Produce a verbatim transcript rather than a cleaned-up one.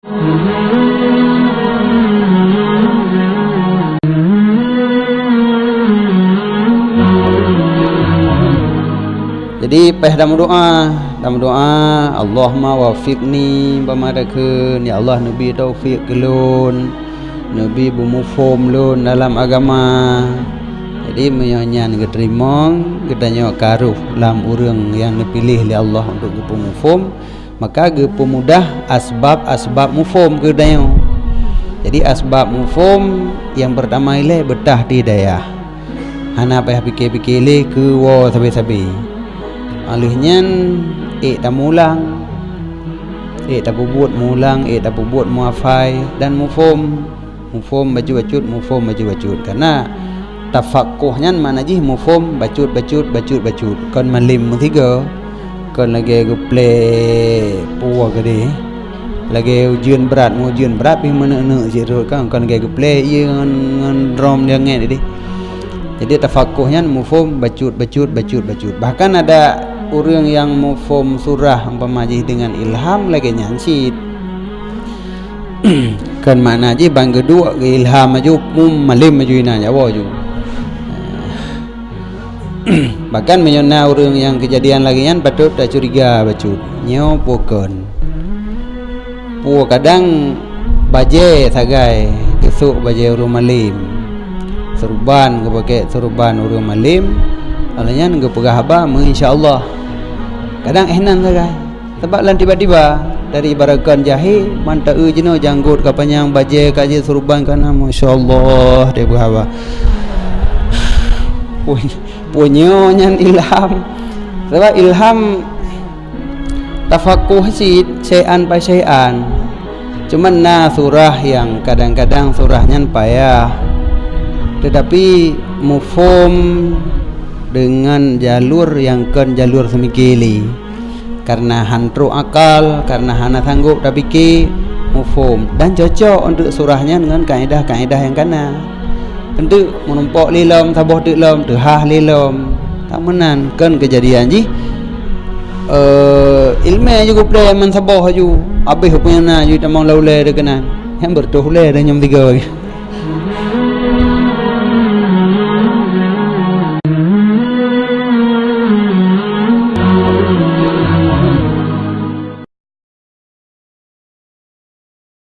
Jadi, payah tameudoa, tameudoa, "Allahumma wafiqni," bak mata kheun, "Ya Allah, neubi taufik keu lôn, neubi beumuphom lôn dalam agama." Jadi, meunyoe nyan geuteurimong, geutanyoe ka rhoh lam ureuëng nyang neupiléh lé Allah untuk geupeumuphom, maka geupeumudah asbab-asbab muphom keu geutanyoe. Jadi, asbab muphom nyang peurtama ilée beutah di dayah. Hana payah pike-pike lé keu woe sabe-sabe. Óh lheueh nyan, ék tamulang, ék tapeubuet mulang, ék tapeubuet muhafai dan muphom. Muphom bacut-bacut, muphom bacut-bacut. Karena tafakoh nyan makna jih muphom bacut-bacut, bacut-bacut. Kon malem meusigoe, kon lagée geuplée peue keudeh. Lagée ujeuen brat, meuujeuen brat pih meuneuk-neuk cit rot kan, kon lagée geuplée ié ngon, ngon drom nyang ngét tadi. Jadi tafakoh nyan muphom bacut-bacut, bacut-bacut. Bahkan ada ureuëng nyang muphom surah umpama jih dengan ilham lagée nyan cit. Kon makna jih ban geuduek geuilham aju, mum malem aju inan Jawa aju. Bahkan meunyoe na ureuëng nyang keujadian lagée nyan, patôt tacuriga bacut. Nyoe peue kon? Peue kadang bajée sagai geusok bajée ureuëng malem. Seureuban geupakée seureuban ureuëng malem, óh lheueh nyan geupeugah haba meu insya Allah. Kadang éh nan sagai. Sabab lam tiba-tiba, dari ibarat kon jahé, manteueu jinoe janggot ka panyang, bajée ka jeuet, seureuban ka na, masya Allah, dia beuhaba. Pun-, punyo nyan ilham. Sabab ilham tafakoh cit, syai'an fa syai'an. Cuman na surah nyang kadang-kadang surah nyan payah. Tetapi muphom deungon jalur nyang kon jalur seumike lé. Karena han trok akal, karena hana sanggob tapike, muphom dan cocok untuk surah nyan ngon kaedah-kaedah nyang kana. Teuntu meurumpok lé lom, saboh teuk lom, teuhah lé lom. Ka meunan kon keujadian jih, eh, ileumé aju geuplée man saboh aju, habéh peue nyang na aju tamong lam ulée deuh keunan. Nyang beureutoh ulée deuh nyang tiga.